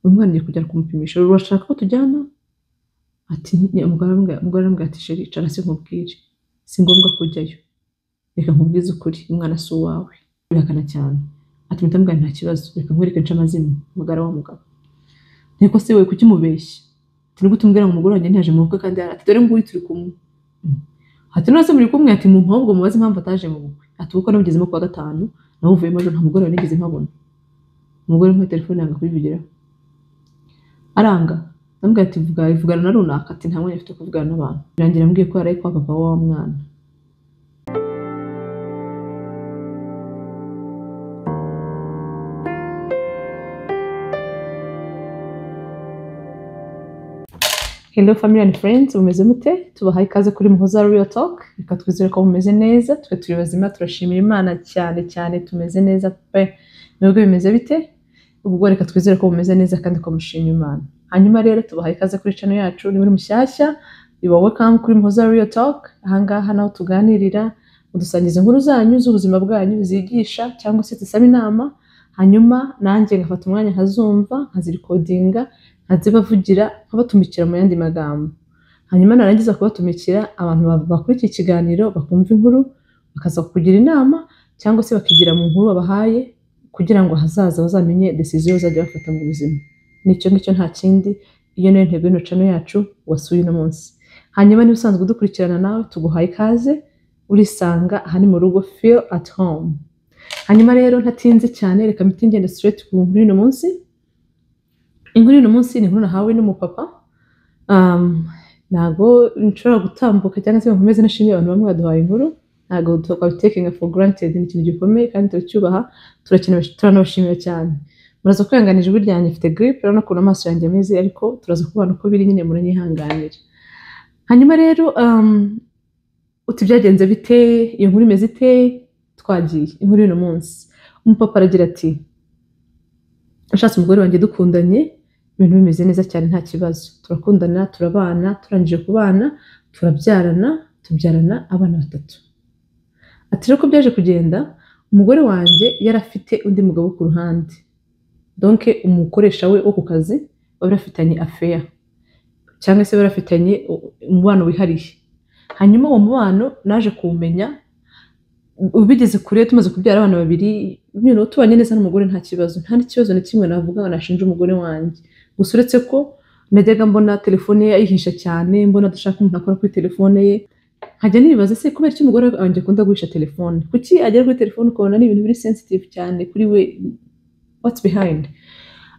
Uyu mwana ngiye kujya kumupimisha, urashaka ko tujyana? Ati umugore aramubwira ati chéri icara sinkubwire, si ngombwa kujyayo, reka nkubwize ukuri, umwana si uwawe. Bihakana cyane. Ati mpita mubwira nta kibazo, reka nkwereke nce amazimwe umugara wa mugabo. Nteko se we kuki mubeshya? Ati nigute umbwira ngo umugore wanjye ntiyaje mu bukwe kandi ati dore nguyu turi kumwe. Ati none se muri kumwe? Ati mu mpamvu mubaze impamvu ataje mu bukwe. Ati ubukwe nabugezemo kuwa gatanu, nawe uvuyemo ejo nta mugore wawe nigeze mpabona. Umugore muri telefone yanga kubivugiraho. Aranga. Ndamubwira ati vugana na runaka. Ati nta mwanya mfite wo kuvugana n'abantu. Birangira ambwiye ko yaraye kwa papa wa mwana. Hello family and friends, mumeze mute? Tubahaye ikaze kuri Muhoza Real Talk. Reka twizere ko mumeze neza, twe turi bazima, turashimira Imana cyane cyane, tumeze neza pe. Nubwo bimeze bite? Ubwo reka twizere ko mumeze neza kandi ko mushima Imana. Hanyuma rero tubahaye ikaze kuri channel yacu, ni muri mushyashya, you are welcome kuri Muhoza Real Talk. Ahangaha naho tuganirira, mudusangiza inkuru zanyu z'ubuzima bwanyu zigisha cyangwa se zisaba inama, hanyuma nanjye ngafata umwanya nkazumva, nkazirikodinga, nkazibavugira, nkabatumikira mu yandi magambo. Hanyuma narangiza kubatumikira, abantu bakora iki kiganiro bakumva inkuru, bakaza kukugira inama cyangwa se bakigira mu nkuru babahaye kugira ngo hazaza bazamenye decision bazajya bafata mu buzima. Nicyo ngicyo nta kindi, iyo niyo ntego y'ino channel yacu wasuye uno munsi. Hanyuma niba usanzwe udukurikirana nawe tuguhaye ikaze, urisanga aha ni mu rugo, feel at home. Hanyuma rero ntatinze cyane, reka mpite ngenda straight ku nkuru y'uno munsi. Inkuru y'uno munsi ni inkuru nahawe n'umupapa. Ntabwo nshobora gutambuka cyangwa se ngo nkomeze nashimiye abantu bamwe baduhaye inkuru, ntabwo twabitakinga for granted, ni ikintu gikomeye kandi turacyubaha, turanabashimira cyane. Muraza kwihangana ijwi ryanjye, mfite grippe, urabona ukuntu amaso yanjye ameze, ariko turaza kubana uko biri nyine, muranyihanganira. Hanyuma rero uti byagenze bite, iyo nkuru imeze ite? Twagiye inkuru y'uno munsi. Umupapa aragira ati nashatse umugore wanjye dukundanye, ibintu bimeze neza cyane nta kibazo, turakundana, turabana, turangije kubana, turabyarana, tubyarana abana batatu. Ati rero ko byaje kugenda, umugore wanjye yari afite undi mugabo ku ruhande, donc umukoresha we wo ku kazi, bari bafitanye affaire cyangwa se bari bafitanye umubano wihariye. Hanyuma uwo mubano naje kuwumenya ubigeze kure, tumaze kubyara abana babiri, tubanye neza n'umugore nta kibazo, nta n'ikibazo na kimwe navuga ngo nashinje umugore wanjye. Gusa uretse ko najyaga mbona telefone ye ayihisha cyane, mbona adashaka umuntu akora kuri telefone ye, nkajya nibaza se kubera iki umugore wanjye akunda guhisha telefone? Kuki agera kuri telefone ukabona ni ibintu biri sensitive cyane kuri we, what's behind?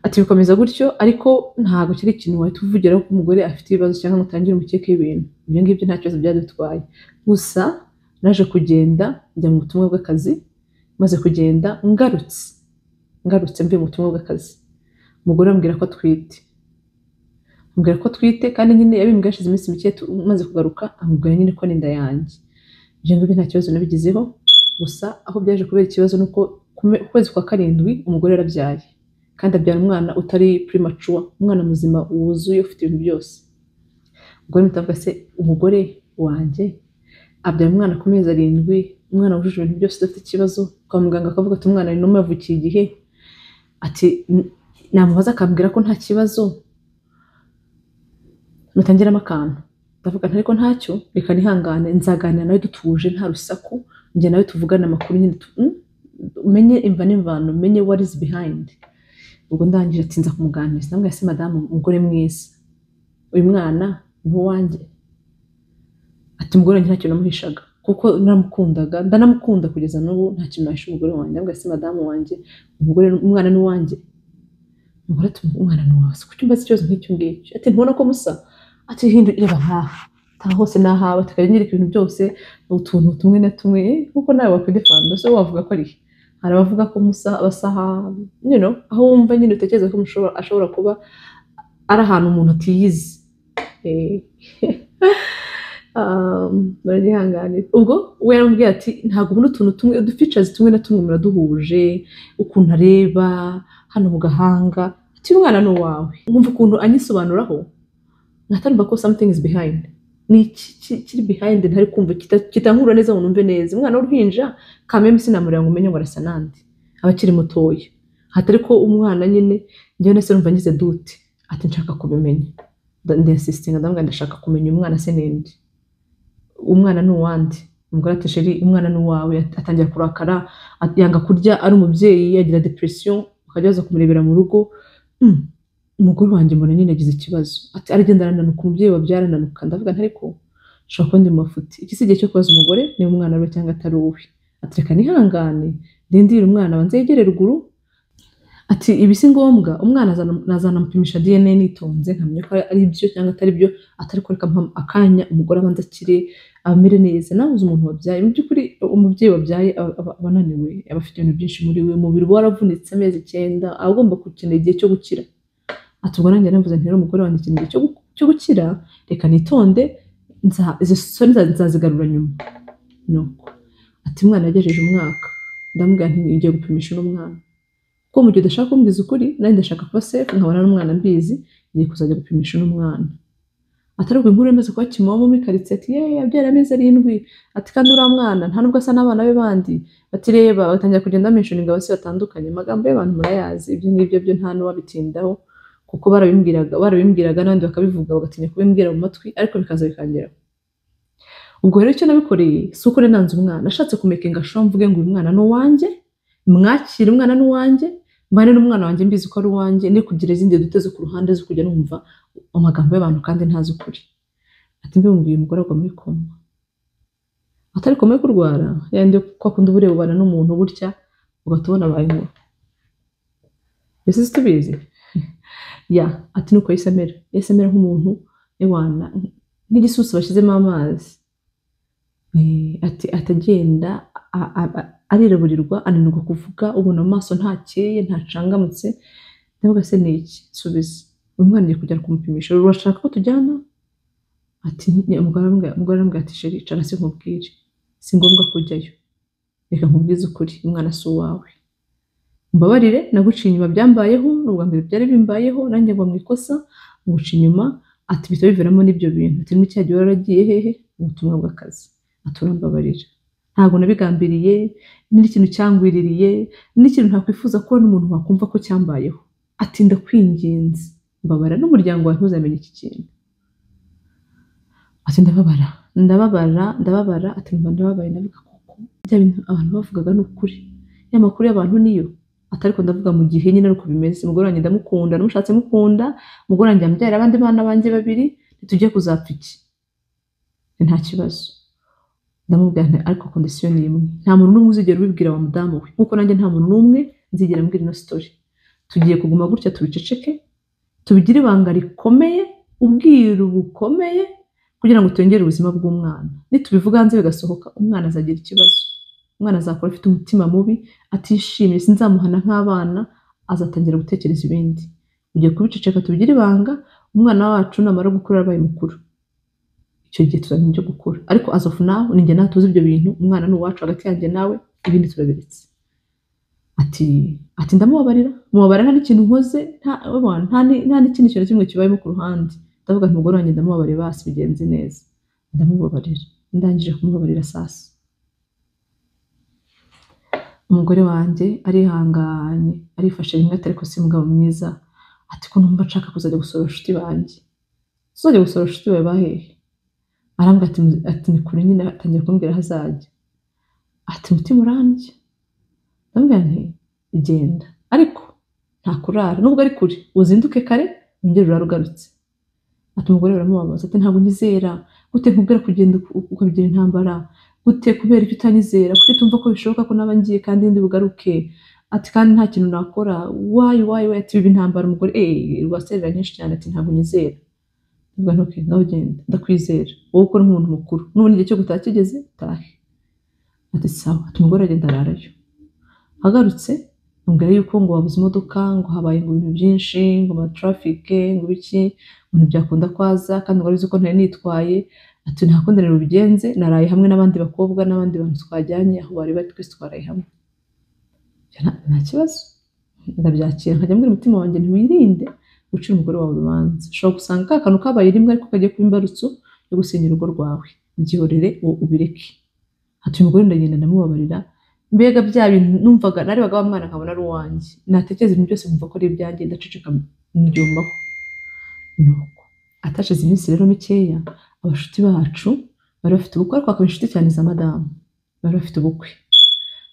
Ati bikomeza gutyo, ariko ntabwo kiri ikintu wahita uvugiraho ko umugore afite ibibazo cyangwa ngo utangire umukeke w'ibintu. Ibyo ngibyo nta kibazo byadutwaye. Gusa naje kugenda njya mu butumwa bw'akazi, maze kugenda ngarutse mvuye mu butumwa bw'akazi, umugore ambwira ko atwite. Ambwira ko atwite kandi nyine yabimbwiye hashize iminsi mike maze kugaruka, ambwira nyine ko n'inda yanjye. Ibyo ngibyo nta kibazo nabigizeho, gusa aho byaje kubera ikibazo nuko ukwezi kwa karindwi umugore yarabyaye, kandi abyara umwana utari premature, umwana muzima wuzuye ufite ibintu byose. Ubwo mpita se umugore wanjye abyara umwana ku mezi 7, umwana wujuje ibintu byose udafite ikibazo, kwa muganga akavuga ati umwana ni normal yavukiye igihe, ati namubaza akambwira ko nta kibazo, mutangiramo akantu. Ndavuga nti ariko ntacyo, reka nihangane, nzaganira nawe dutuje nta rusaku, njye nawe tuvugane amakuru nyine, umenye imva n'imvano, umenye what is behind. Ubwo ndangije ati nza kumuganiriza, ndamubwira se madamu, umugore mwiza, uyu mwana ni uwanjye. Ati umugore wanjye ntacyo namuhishaga kuko naramukundaga, ndanamukunda kugeza n'ubu, nta kintu nahisha umugore wanjye. Ndamubwira se madamu wanjye, umugore umwana ni uwanjye. Umugore ati umwana ni uwawe, kuki umbaza ikibazo nk'icyo ngicyo? Ati ntubona ko musa? Ati reba nkaha, taha hose nahawe, tukajya nyereka ibintu byose, utuntu tumwe na tumwe, kuko nawe wakwidefanda, so wavuga ko ari he? Hari abavuga ko musa abasaha, aho wumva nyine utekereza ko ashobora kuba ari ahantu umuntu atiyizi. Baragihanganira. Ubwo we yaramubwiye ati ntabwo ubona utuntu tumwe, udufeatures tumwe na tumwe muraduhuje, ukuntu areba hano mu gahanga, ati umwana ni uwawe. Nkumva ukuntu anyisobanuraho, nkatarumva ko something is behind. Ni kiri behind ntari kumva, kitankura neza ngo numve neza. Umwana w'uruhinja kameme sinamureba ngo umenye ngo arasa nande, aba akiri mutoya. Hatari ko umwana nyine Njyewe nese numva ngize doute. Ati nshaka kubimenya. Ndinsistinga, ndamubwira ndashaka kumenya umwana se ninde, umwana ni uwande. Umugore ati chéri, umwana ni uwawe. Atangira kurakara, yanga kurya, ari umubyeyi agira depression, bakajya baza kumurebera mu rugo. Umugore wanjye mbona nyine agize ikibazo, ati aragenda arananuka, umubyeyi wabyara arananuka. Ndavuga nti ariko nshobora kuba ndi mu mafuti, iki si igihe cyo kubaza umugore niba umwana ari we cyangwa atari uwe. Ati reka nihangane ndindire umwana abanze yegere ruguru. Ati ibi si ngombwa, umwana nazanamupimisha DNA nitonze nkamenya ko ari byo cyangwa atari byo. Atari kureka mpa akanya umugore abanza akire amere neza. Nawe uzi umuntu wabyaye, mu by'ukuri umubyeyi wabyaye aba ananiwe, aba afite ibintu byinshi muri we, umubiri uba waravunitse amezi 9, aba agomba gukenera igihe cyo gukira. Ati ubwo nanjye naravuze nti rero umugore wanjye akeneye igihe cyo gukira, reka nitonde, izi soni nzazigarura nyuma. Nuko ati umwana yagejeje umwaka, ndamubwira nti ngiye gupimisha uno mwana, kuko mu gihe udashaka kumbwiza ukuri nanjye ndashaka kuba safe nkabona n'umwana mbizi, ngiye kuzajya gupimisha uno mwana. Atari ubwo inkuru imaze kuba kimomo muri karitsiye, ati yeee yabyara amezi 7, ati kandi uriya mwana nta nubwo asa n'abana be bandi, bati reba, batangira kugenda bamentioninga abasi batandukanye. Amagambo y'abantu murayazi, ibyo ngibyo byo nta n'uwabitindaho, kuko barabimbwiraga n'abandi bakabivuga bagatinya kubimbwira mu matwi, ariko bikaza bikangeraho. Ubwo rero icyo nabikoreye si uko nanze umwana, nashatse kumakinga sure mvuge ngo uyu mwana ni uwanjye, mwakire umwana ni uwanjye, mbane n'umwana wanjye mbizi ko ari uwanjye, ne kugira izindi dute zo ku ruhande zo kujya numva amagambo y'abantu kandi ntazi ukuri. Ati mbimubwiye umugore agwa muri koma, atari koma yo kurwara yandi kwa kundi uba urebana n'umuntu gutya ugahita ubona abaye inkuru, mbese si tubizi ya. Ati nuko yahise amera, yahise amera nk'umuntu ewana nk'igisusu bashyizemo amazi. Ati atagenda ariraburirwa, ananirwa kuvuga, ubona mu maso ntakeye ntacangamutse. Ndavuga se ni iki, subiza uyu mwana ngiye kujya kumupimisha, urashaka ko tujyana? Ati umugore arambwira ati chéri icara sinkubwire, si ngombwa kujyayo, reka nkubwize ukuri, umwana si uwawe, mbabarire naguciye inyuma, byambayeho ni ubwa mbere byari bimbayeho, nanjye ngwa mu ikosa nguca inyuma. Ati bihita biviramo n'ibyo bintu, ati muri cya gihe waragiye hehe mu butumwa bw'akazi, ati urambabarira, ntabwo nabigambiriye, n'ikintu cyangwiririye, n'ikintu ntakwifuza ko n'umuntu wakumva ko cyambayeho. Ati ndakwinginze mbabara n'umuryango wawe ntuzamenye iki kintu. Ati ndababara ndababara ndababara, ati mba ndababaye, ndavuga koko bya bintu abantu bavugaga ni ukuri, ya makuru y'abantu niyo. Ati ariko ndavuga mu gihe nyine ariko bimeze, umugore wanjye ndamukunda, namushatse mukunda, umugore wanjye ambyarira abandi bana banjye babiri, ntitugiye kuzapfa iki, nta kibazo. Ndamubwira nti ariko condition ni imwe, nta muntu n'umwe uzigera ubibwira wa mudamu we, nkuko nanjye nta muntu n'umwe nzigera mbwira ino story. Tugiye kuguma gutya tubiceceke, tubigire ibanga rikomeye, ubwiru bukomeye, kugira ngo twongere ubuzima bw'umwana. Nitubivuga hanze bigasohoka, umwana azagira ikibazo, umwana azakora afite umutima mubi, atishimye, sinzamuhana nk'abana, azatangira gutekereza ibindi. Ugiye kubiceceka tubigire ibanga, umwana wacu namara gukura abaye mukuru, icyo gihe tuzamenya ibyo gukora. Ariko as of now ninjye nawe tuzi ibyo bintu, umwana ni uwacu hagati yanjye nawe, ibindi turabiretse. Ati ndamubabarira, mubabarira nta n'ikintu nkoze, nta n'ikindi kintu kimwe kibayemo ku ruhande. Ndavuga nti umugore wanjye ndamubabarira, basi bigenze neza, ndamubabarira. Ndangije kumubabarira sasa, umugore wanjye arihanganye, arifashe rimwe, ati ariko si mugabo mwiza, ati ko numva nshaka kuzajya gusura abashuti banjye. Uzajya gusura abashuti bawe bahehe? Arambwira ati ni kure nyine, atangira kumbwira aho azajya. Ati umutima urandya. Ndamubwira nti genda, ariko nta kurara, nubwo ari kure uzinduke kare wongere urare ugarutse. Ati umugore baramubabaza, ati ntabwo nyizera, gute nkubwira kugenda ukabigira intambara, gute kubera icyo utanyizera, kuki utumva ko bishoboka ko naba ngiye kandi ndi bugaruke, ati kandi nta kintu nakora, wayi wayi wayi, ati biba intambara. Umugore rwaserera nyinshi cyane, ati ntabwo nyizera. Ndavuga nti okay, ngaho genda, ndakwizera, wowe ukora nk'umuntu mukuru, nubona igihe cyo gutaha kigeze utahe. Ati sawa. Ati umugore agenda ararayo, agarutse ambwira yuko ngo wabuze imodoka, ngo habaye ngo ibintu byinshi, ngo ama traffic, ngo ibiki, ngo ntibyakunda kwaza, kandi ngo abizi ko ntari nitwaye. Ati nta kundi rero bigenze, naraye hamwe n'abandi bakobwa n'abandi bantu twajyanye aho bari bari, twese twaraye hamwe. Nta kibazo, ndabyakira, nkajya mbwira umutima wanjye ntiwirinde gucira umugore wawe urubanza, ushobora gusanga ka kantu kabaye rimwe ariko kagiye kuba imbarutso yo gusenya urugo rwawe, byihorere ubireke. Ati umugore ndagenda ndamubabarira, Mbega bya bintu numvaga narebaga wa mwana nkabona ari uwanjye, natekereza ibintu byose nkumva ko ari ibyanjye, ndaceceka mbyumvaho. Nuko atashize iminsi rero mikeya, abashuti bacu bari bafite ubukwe, ariko bakaba inshuti cyane za madamu, bari bafite ubukwe.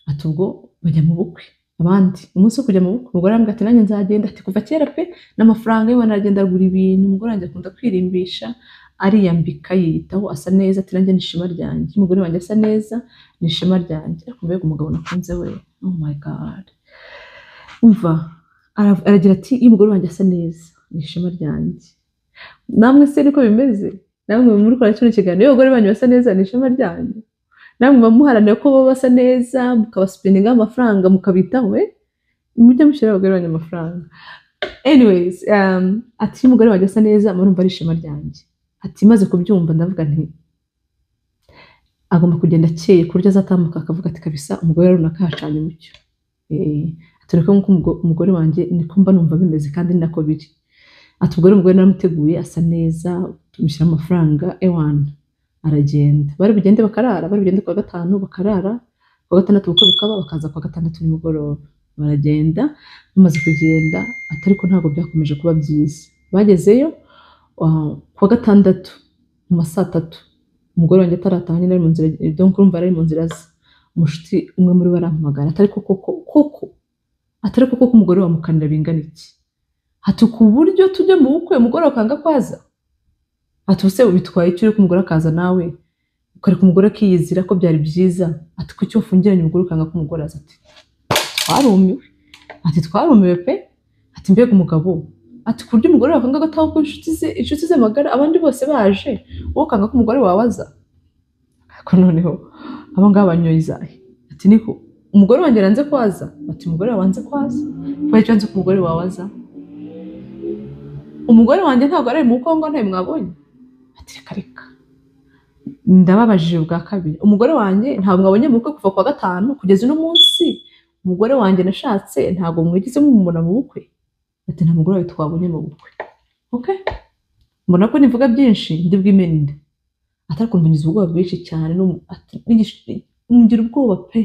Ati ubwo bajya mu bukwe, abandi umunsi wo kujya mu bukwe umugore arambwira ati nanjye nzagenda, ati kuva kera pe n'amafaranga ye aragenda agura ibintu, umugore wanjye akunda kwirimbisha, ariyambika, yiyitaho, asa neza, ati nanjye ni ishema ryanjye, umugore wanjye asa neza ni ishema ryanjye. Ariko mbega umugabo nakunze we, oh my God, umva aragira ati iyo umugore wanjye asa neza ni ishema ryanjye. Namwe se niko bimeze? Namwe muri kora kino kiganiro, iyo abagore banyu basa neza ni ishema ryanyu? Namwe muba muharanira ko baba basa neza, mukabasipendinga amafaranga, mukabitaho, mujye mushyiraho abagore banyu amafaranga. Anyways, ati iyo umugore wanjye asa neza murumva ari ishema ryanjye. Ati maze kubyumva ndavuga nti agomba kugenda akeye ku buryo azatambuka akavuga ati kabisa umugore runaka yacanye umucyo. Ati niko nk'uko umugore wanjye niko mba numva bimeze kandi ni nako biri. Ati ubwo rero umugore naramuteguye asa neza, tumushyira amafaranga, ewana aragenda. Bari bugende bakarara, bari bugende kuwa gatanu bakarara, kuwa gatandatu ubukwe bukaba, bakaza kuwa gatandatu nimugoroba. Baragenda, bamaze kugenda ati ariko ntabwo byakomeje kuba byiza. Bagezeyo kuwa gatandatu mu ma saa tatu, umugore wanjye atarataha nyine ari mu nzira, donc urumva ari mu nzira ze. Umushuti umwe muri bo arampamagara ati ariko koko koko, ati ariko koko umugore wamukanira bingana iki? Ati ku buryo tujya mu bukwe umugore akanga kwaza? Ati ubuse bitwaye icyo uri umugore akaza nawe ukareka umugore akiyizira ko byari byiza? Ati kuki wafungiranye umugore ukanga ko umugore aza? Ati twarumiwe, ati twarumiwe pe, ati mbega umugabo, ati ku buryo umugore wakanga agataha ko inshuti ze magara abandi bose baje, wowe ukanga ko umugore wawe aza? Ariko noneho abo ngabo banyoye izahe. Ati niko umugore wanjye yanze kwaza? Ati umugore wawe wanze kwaza? Kubera icyo wanze ko umugore wawe aza? Umugore wanjye ntabwo ari mu bukwe ngo ntawe mwabonye? Ati reka reka. Ndababajije bwa kabiri, umugore wanjye ntabwo mwabonye mu bukwe kuva kuwa gatanu kugeza uno munsi? Umugore wanjye nashatse ntabwo mwigeze mumubona mu bukwe? Ati nta mugore wawe twabonye mu bukwe. Okay? Mbona ko nivuga byinshi ndi bwimene inda. Ati ariko ngize ubwoba bwinshi cyane, ngira ubwoba pe.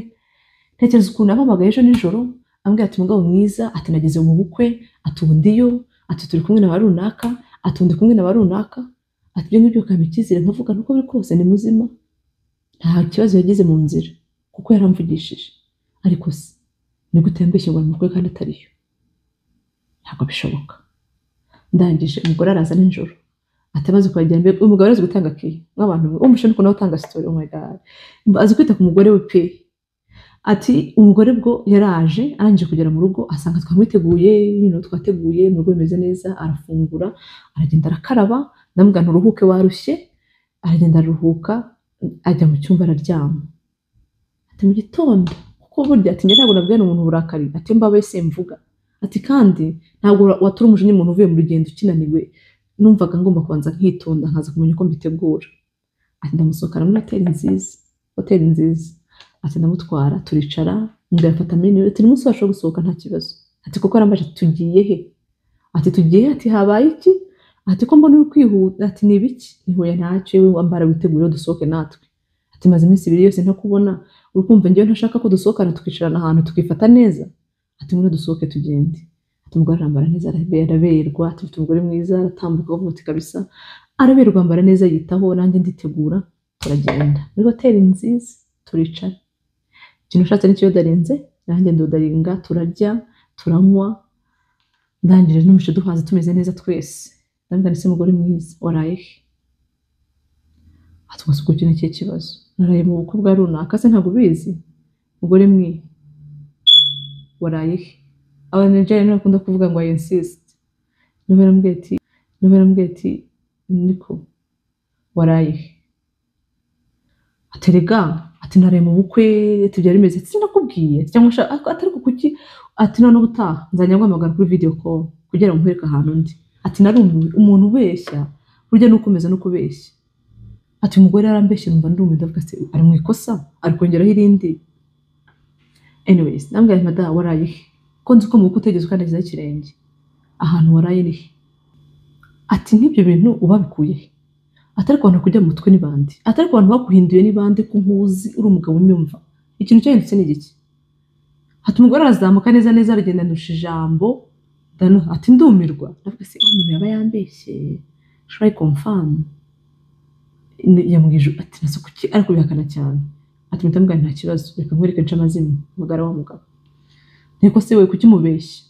Ntekereza ukuntu yampamagaye ejo nijoro ambwira ati mugabo mwiza, ati nageze mu bukwe, ati ubu ndiyo, ati turi kumwe na ba runaka, ati ubu ndi kumwe na ba runaka, ati ibyo ngibyo bikampa icyizere nkavuga nuko biri kose ni muzima, nta kibazo yagize mu nzira kuko yaramvugishije. Ariko se ni gute yambeshye ngo ari mu bukwe kandi atariyo? Ntabwo bishoboka. Ndangije umugore araza nijoro, ati amaze kuhagera, mbega umugabo arazi gutanga keya nk'abantu umushe nuko nawe utanga story, oh my God, azi kwita ku mugore we pe. Ati umugore bwo yaraje arangije kugera mu rugo asanga twamwiteguye, twateguye mu rugo bimeze neza, arafungura, aragenda arakaraba, ndamubwira nti uruhuke warushye, aragenda aruhuka, ajya mu cyumba araryama. Ati mu gitondo, kuko burya ati njye ntabwo nabwira umuntu uburakari, ati mbabaye simvuga, ati kandi ntabwo watura umujinya umuntu uvuye mu rugendo ukinaniwe, numvaga ngomba kubanza nkitonda nkaza kumenya uko mbitegura. Ati ndamusohokana muri hoteli nziza, hoteli nziza. Ati ndamutwara turicara, mbwira afata menu, ati umunsi wacu wo gusohoka nta kibazo. Ati kuko arambaje tugiye he? Ati tugiye he? Ati habaye iki? Ati ko mbona uri kwihuta, ati ni ibiki? Ntihuye ntacyo, yewe wambara witegure dusohoke natwe. Ati maze iminsi ibiri yose ntakubona, uri kumva njyewe ntashaka ko dusohokana tukicarana ahantu tukifata neza. Ati ngwino dusohoke tugende. Ati umugore arambara neza, araberwa, ati mfite umugore mwiza, aratambuka avuga ati kabisa, araberwa, ambara neza, yitaho, nanjye nditegura, turagenda muri hoteli nziza, turicara. Ikintu ushatse nicyo yodarinze, nanjye ndodaringa, turarya, turanywa, ndangije n'umuco duhaze tumeze neza twese. Ndamubwira nti mugore mwiza, waraye he? Ati ubwo icyo ni ikihe kibazo? Naraye mu bukwe bwa runaka se ntabwo ubizi? Mugore mwiza, waraye he? Abanyanigeria nibo bakunda kuvuga ngo I insist. Niho yarambwiye ati niko waraye he? Ati rega, ati naraye mu bukwe, ati byari bimeze, ati sinakubwiye, cyangwa ati ariko kuki, ati none ubutaha nzajya nguhamagara kuri video call kugira ngo nkwereke ahantu ndi. Ati narumiwe, umuntu ubeshya burya ni ukomeza no kubeshya. Ati umugore yarambeshye numva ndumiwe, ndavuga ati ari mu ikosa, ari kongeraho irindi. Anyways, nambwira nti madamu waraye he? Ko nzi ko mu bukwe utigeze ukandagizaho ikirenge, ahantu waraye ni he? Ati nk'ibyo bintu ubabikuye he? Atari ku bantu kujya mu mutwe ni bande, atari ku bantu baguhinduye ni bande, ko nkuzi uri umugabo unyumva, ikintu cyahindutse ni igiki? Ati umugore arazamuka neza neza, aragenda ndusha ijambo. Ati ndumirwa, ndavuga se uwo muntu yaba yambeshye, should I confirm? Yambwije ati nase kuki ariko bihakana cyane. Ati mpita mubwira nta kibazo, reka nkwereke nce amazimwe. Hamagara wa mugabo, niko se we kuki mubeshye?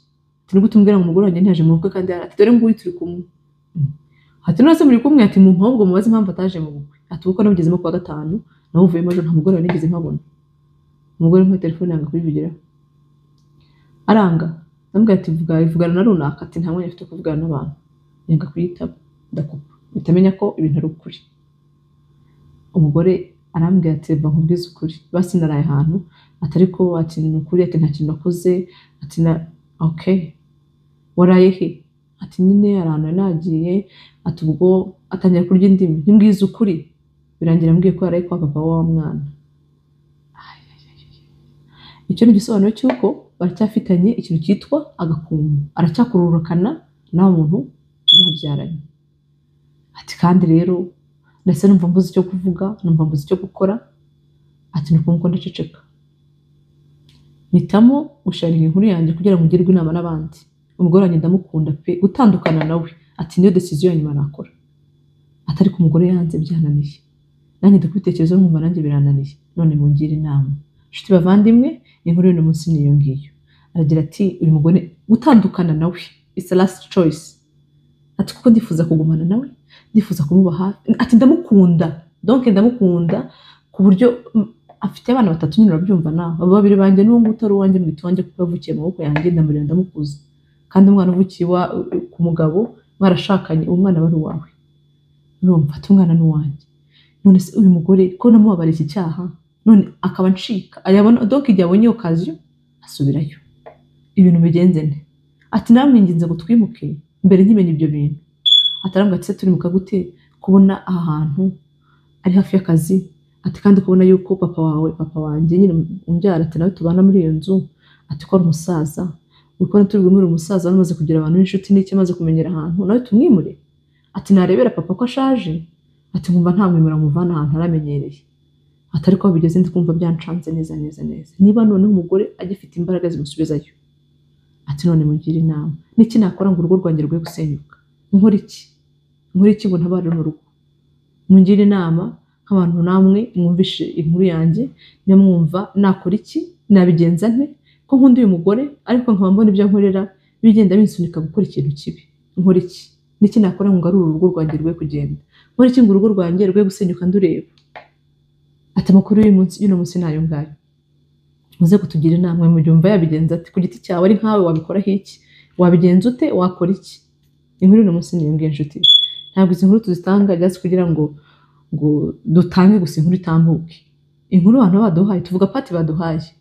Ati nigute umbwira ngo umugore wanjye ntiyaje mu bukwe kandi ati dore nguyu turi kumwe. Ati none se muri kumwe? Ati mu mpamvu mubaze impamvu ataje mu bukwe. Ati ubukwe nabugezemo kuwa gatanu, nawe uvuyemo ejo, nta mugore wawe nigeze mpabona. Umugore mpa telefone yanga kubivugiraho, aranga. Ndamubwira ati vuga ivugana na runaka. Ati nta mwanya mfite wo kuvugana n'abantu, yanga kuyitaba. Ndakupa, mpita menya ko ibintu ari ukuri. Umugore arambwira ati reba nkubwize ukuri, basi naraye ahantu, ati ariko ati ni ukuri, ati nta kintu nakoze, ati na okay waraye he? Ati nyine hari ahantu nari nagiye. Ati ubwo atangira kurya indimi, ntimbwize ukuri. Birangira ambwiye ko yaraye kwa papa wa mwana. Icyo ni igisobanuro cy'uko baracyafitanye ikintu cyitwa agakungu, aracyakururukana na muntu babyaranye. Ati kandi rero ndetse numva mbuze icyo kuvuga, numva mbuze icyo gukora. Ati ni uko ndaceceka, mpitamo gusharinga inkuru yanjye kugira ngo ngirwe inama n'abandi. Umugore wanjye ndamukunda pe, gutandukana nawe ati niyo decision ya nyuma nakora. Ati ariko umugore yanze byananiye, nanjye ndakubitekerezaho nkumva nanjye birananiye, none mungire inama. Inshuti bavandimwe, inkuru y'uno munsi niyo ngiyo. Aragira ati uyu mugore gutandukana nawe it's the last choice. Ati kuko ndifuza kugumana nawe, ndifuza kumuba hafi, ati ndamukunda, donc ndamukunda ku buryo afite abana batatu nyine, urabyumva nawe, abo babiri banjye n'uwo nguwo utari uwanjye mwita uwanjye kuko yavukiye mu maboko yanjye, ndamurera ndamukuza. Kandi umwana uvukiye ku mugabo mwarashakanye, uwo mwana aba ari uwawe, urumva? Ati umwana ni uwanjye. None se uyu mugore ko namubabariye iki cyaha, none akaba ncika, ayabona donc igihe abonye occasion asubirayo, ibintu bigenze nte? Ati namwinginze ngo twimuke mbere nkimenya ibyo bintu. Ati arambwira ati se turimuka gute kubona aha hantu ari hafi y'akazi? Ati kandi kubona yuko papa wawe, papa wanjye nyine umbyara, ati nawe tubana muri iyo nzu, ati ko ari umusaza, uri kubona turi bwimure umusaza wari kugira abantu b'inshuti n'icyo amaze kumenyera ahantu, nawe tumwimure? Ati narebera papa ko ashaje, ati nkumva ntamwimura muvana ahantu aramenyereye. Ati ariko aho bigeze ndi kumva byancanze neza neza neza, niba noneho umugore agifite imbaraga zimusubizayo. Ati none mugire inama, niki nakora ngo urugo rwanjye rwe gusenyuka? Nkora iki, nkora iki ngo ntabare runo rugo? Mungire inama nk'abantu namwe mwumvishe inkuru yanjye, niba mwumva nakora iki, nabigenza nte ko nkunda uyu mugore ariko nkaba mbona ibyo nkorera bigenda binsunika gukora ikintu kibi? Nkora iki, niki nakora ngo ngarure urugo rwanjye rwe kugenda? Nkora iki ngo urugo rwanjye rwe gusenyuka ndureba? Ati amakuru y'uyu munsi, y'uno munsi ni ayo ngayo. Muze kutugira inama, mubyumva yabigenza ate ku giti cyawe? Ari nkawe wabikoraho iki? Wabigenza ute? Wakora iki? Inkuru y'uno munsi ni iyo ngiyo inshuti. Ntabwo izi nkuru tuzitanga just kugira ngo dutange gusa inkuru itambuke. Inkuru abantu baduhaye, tuvuga part baduhaye.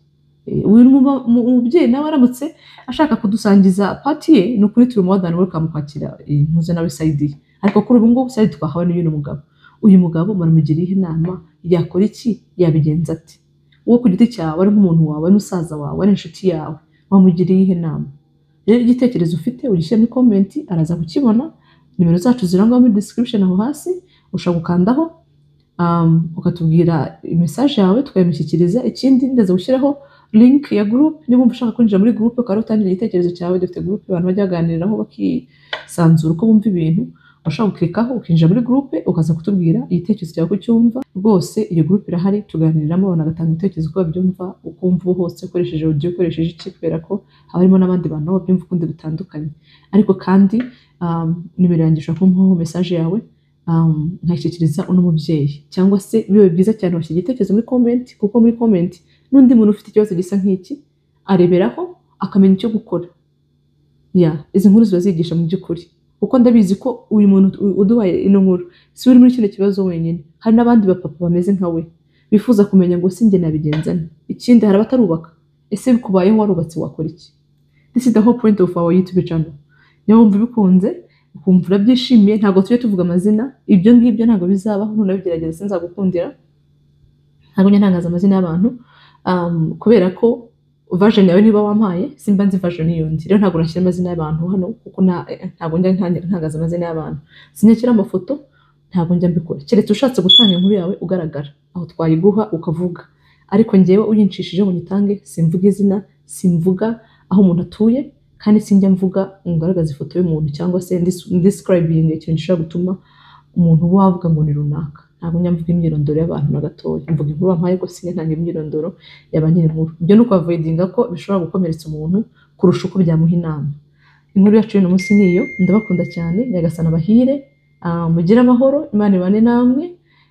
Uyu mubyeyi nawe aramutse ashaka kudusangiza part ye, ni ukuri turi more than welcome kwakira intuze nawe side ye. Ariko kuri ubu ngubu side twahawe n'uyu mugabo. Uyu mugabo muramugiriye inama, yakora iki, yabigenza ate? Wowe ku giti cyawe, ari nk'umuntu wawe, ari musaza wawe, ari inshuti yawe, wamugiriye iyihe nama? Rero igitekerezo ufite ugishyire muri comment, araza kukibona. Nimero zacu zirangwa muri description aho hasi, ushobora gukandaho ukatubwira message yawe tukayimushyikiriza. Ikindi, ndaza gushyiraho link ya group, niba wumva ushaka kwinjira muri group ukaba utangira igitekerezo cyawe. Dufite group abantu bajya baganiriraho bakisanzura uko bumva ibintu. Ushobora gukirikaho ukinjira muri group, ukaza kutubwira igitekerezo cyawe uko ucyumva rwose. Iyo group irahari, tuganiriramo, abantu bagatanga ibitekerezo uko babyumva, uko wumva hose, ukoresheje audio, ukoresheje iki, kubera ko haba harimo n'abandi bantu babyumva ukundi bitandukanye. Ariko kandi nimero yanjye ushobora kumpaho message yawe, nkayishyikiriza uno mubyeyi, cyangwa se bibaye byiza cyane washyira igitekerezo muri comment, kuko muri comment n'undi muntu ufite ikibazo gisa nk'iki areberaho akamenya icyo gukora. Ya, izi nkuru ziba zigisha mu by'ukuri, kuko ndabizi ko uyu muntu uduhaye ino nkuru si we uri muri kino kibazo wenyine. Hari n'abandi bapapa bameze nka we bifuza kumenya ngo si njye nabigenza nte? Ikindi, hari abatarubaka. Ese bikubayeho warubatse wakora iki? This is the whole point of our YouTube channel. Niba wumva bikunze, ukumva urabyishimiye, ntabwo tujya tuvuga amazina, ibyo ngibyo ntabwo bizabaho. Nunabigerageza sinzagukundira. Ntabwo njya ntangaza amazina y'abantu, kubera ko version yawe niba wampaye simba nzi version y'undi. Rero ntabwo nashyira amazina y'abantu hano, kuko ntabwo njya ntangaza amazina y'abantu, sinyakira amafoto, ntabwo njya mbikora, keretse ushatse gutanga inkuru yawe ugaragara, aho twayiguha ukavuga. Ariko njyewe uyincishije ngo nyitange, simvuga izina. Simvuga aho umuntu atuye, kandi sinjya mvuga ngo ngaragaze ifoto y'umuntu cyangwa se describing ikintu gishobora gutuma umuntu wavuga ngo ni runaka. Ntabwo njya mvuga imyirondoro y'abantu na gatoya. Mvuga inkuru bampaye, ariko sinjya ntanga imyirondoro ya ba nyiri inkuru. Ibyo ni ukuavoidinga ko bishobora gukomeretsa umuntu kurusha uko byamuha inama. Inkuru yacu y'uno munsi ni iyo. Ndabakunda cyane. Nyagasani abahire. Mugire amahoro, Imana ibane namwe.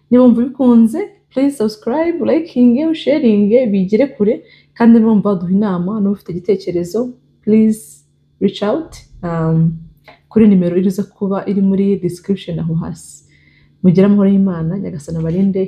Niba wumva ubikunze, please subscribe, liking, sharing, bigere kure. Kandi niba wumva waduha inama, niba ufite igitekerezo, please reach out kuri nimero iriza kuba iri muri description aho hasi. Mugire amahoro y'Imana. Nyagasani abarinde.